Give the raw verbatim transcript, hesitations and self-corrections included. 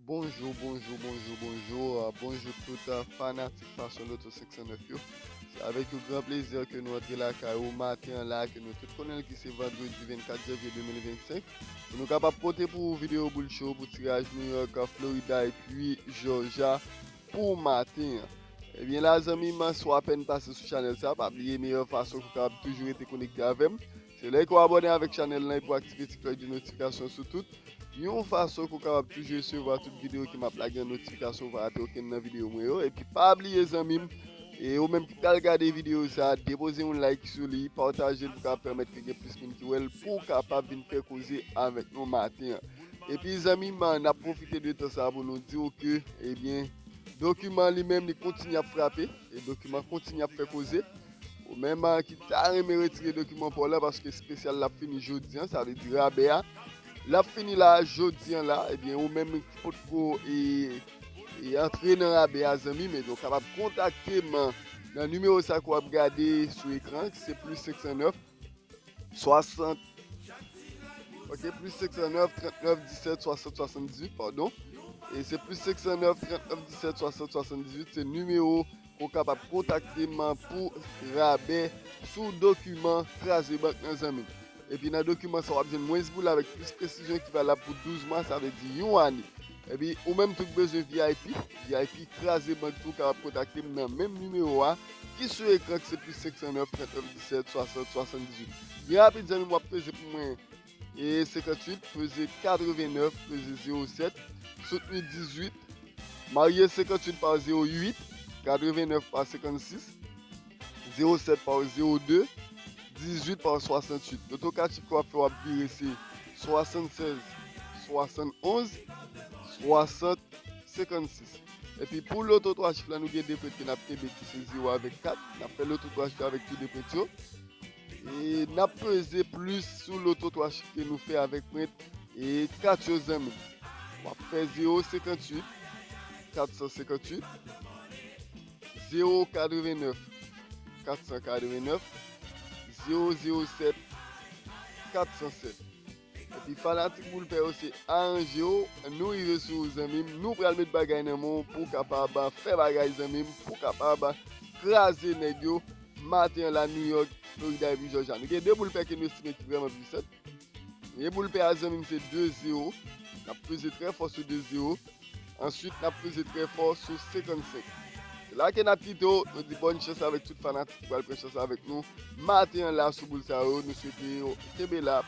Bonjou, bonjou, bonjou, bonjou. Ah, bonjou tout, ah, fanatik Passion Lotto senk san nèf yo. Se avèk yon gran plezi ke nou antre lakay ou maten an la, ke nou tout konnen l ki se vandredi vennkat janvye de mil vennsenk. Pou nou kapab pote pou ou videyo boul cho pou tiraj New York, Florida epi Georgia pou maten an. Ebyen la, zanmi m, si w apèn pase sou chanèl sa, pa bliye meyè fason pou w kapab toujou rete konekte avè m, se lè ke w abòne avèk chanèl lan epi w aktive ti klòch de notifikasyon sou tout yon fason ke w kapab toujou resevwa tout videyo ke m ap lage an notifikasyon, ou pa rate okenn nan videyo mwen yo. Epi pa bliye, zanmi m, e ou menm ki pral gade videyo sa, depoze yon like sou li, pataje l pou kapab pèmèt ke gen plis moun ki wè l, pou w kapab vin fè koze avèk nou maten an. Epi, zanmi m, n ap pwofite de tan sa pou nou di w ke, ebyen, dokiman li menm, li kontinye ap frape, e dokiman kontinye ap fè koze. Ou menm, ah, ki ta renmen retire dokiman pa w la, paske espesyal la ap fini jodi an, sa vle di rabè a l ap fini la, jodi an la, ebyen, ou menm ki potko e, e antre nan rabè a, zanmi m, ebyen, ou kapab kontakte m nan nimewo sa ke w ap gade sou ekran, ki se plis senk san nèf, swasant, ok, plis senk san nèf, trant nèf, disèt, swasant, swasanndizuit, padon. E se plis senk san nèf, trant nèf, disèt, swasant, swasanndizuit, se nimewo ke w kapab kontakte m pou rabè sou dokiman Kraze Bank nan, zanmi m. Epi nan dokiman sa, w ap jwenn mwens boul avèk plis presizyon ki valab pou douz mwa, sa vle di yon ane. Epi ou menm tou k bezwen V I P, V I P Kraze Bank tou, kapab kontakte m nan menm nimewo a ki sou ekran, ki se plis senk san nèf, trant nèf, disèt, swasant, swasanndizuit. Byen rapid, zanmi m, w ap peze pou mwen e senkantuit, peze katrevennèf, peze zewo sèt, soutni dizuit, marye senkantuit pa zewo uit, katrevennèf pa senkannsis, zewo sèt pa zewo de, dizuit pa swasantuit. Loto kat chif ke w ap fè, w ap vire se swasannsèz, swasannonz, swasant, senkannsis. Epi pou loto twa chif la, nou gen de pwent ke n ap kenbe, ki se zewo avèk kat. N ap fè loto twa chif avèk tou de pwent yo. E n ap peze plis sou loto twa chif ke nou fè avèk pwent e kat yo, zanmi m. W ap fè zewo senkantuit, kat san senkantuit, zewo katrevennèf, kat san katrevennèf, zewo zewo sèt, kat san sèt. Epi fanatik boul pè yo, se aranje w, nou rive sou ou, zanmi m, nou pral met bagay nan men w pou w kapab fè bagay, zanmi m, pou w kapab kraze nèg yo maten an la, New York, Florida epi Georgia. Nou gen de boul pè ke nou estime ki vrèman pwisant. Premye boul pè a, zanmi m, se de zewo. N ap peze trè fò sou de zewo. Answit, n ap peze trè fò sou senkannsenk. Se la ke n ap kite w. Nou di bòn chans avèk tout fanatik ki pral pran chans avèk nou maten an la sou boul sa yo. Nou swete yo kenbe la.